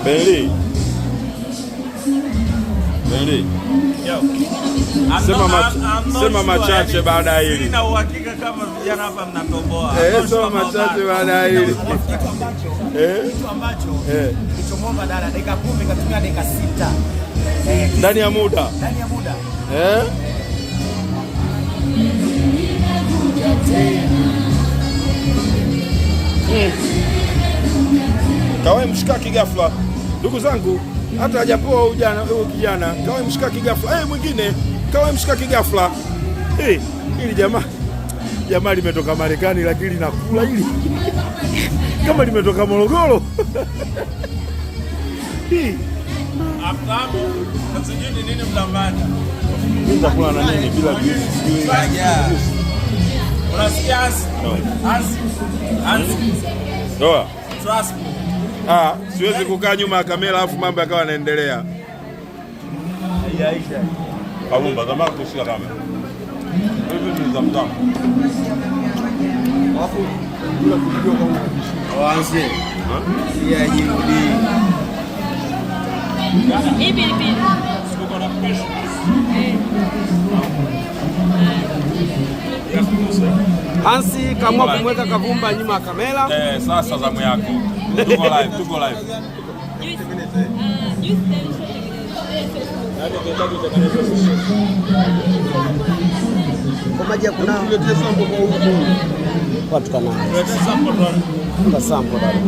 Beli. Beli. Sema machache baada ya hili. Sina uhakika kama vijana hapa mnatoboa. Eh, sema machache baada ya hili. Kitu ambacho kilichomwomba dada dakika 10 katumia dakika 6. Ndani ya muda. Ndani ya muda. Eh? Kawae mshikaki ghafla. Ndugu zangu, hata hajapoa ujana huyu kijana, kawae mshikaki ghafla. Eh, mwingine kawae mshikaki ghafla. Eh, hili jamaa limetoka Marekani lakini linakula hili. Kama limetoka Morogoro. Hii. Aftamu, sijui ni nini mtambani. Nitakula na nini bila juice? Sijui. Unasikia Ansi? Ansi. Ansi. Ndoa. Trust me. Ah, siwezi kukaa nyuma ya kamera alafu mambo yakawa yanaendelea. Haijaisha. Kabumba, zamani kushika kamera. Hivi ni za mtamu. Waanze. Yajirudi. Hii pilipili. Sikuko na pressure. Eh. Hansi kaamua kumweka Kavumba nyuma ya kamera. Eh, sasa zamu yako. Tuko live, tuko live. Juice. Ah, juice tayari ishatengenezwa. Eh, Kwa maji ya kunawa. Watu kana. Kuna sample dada.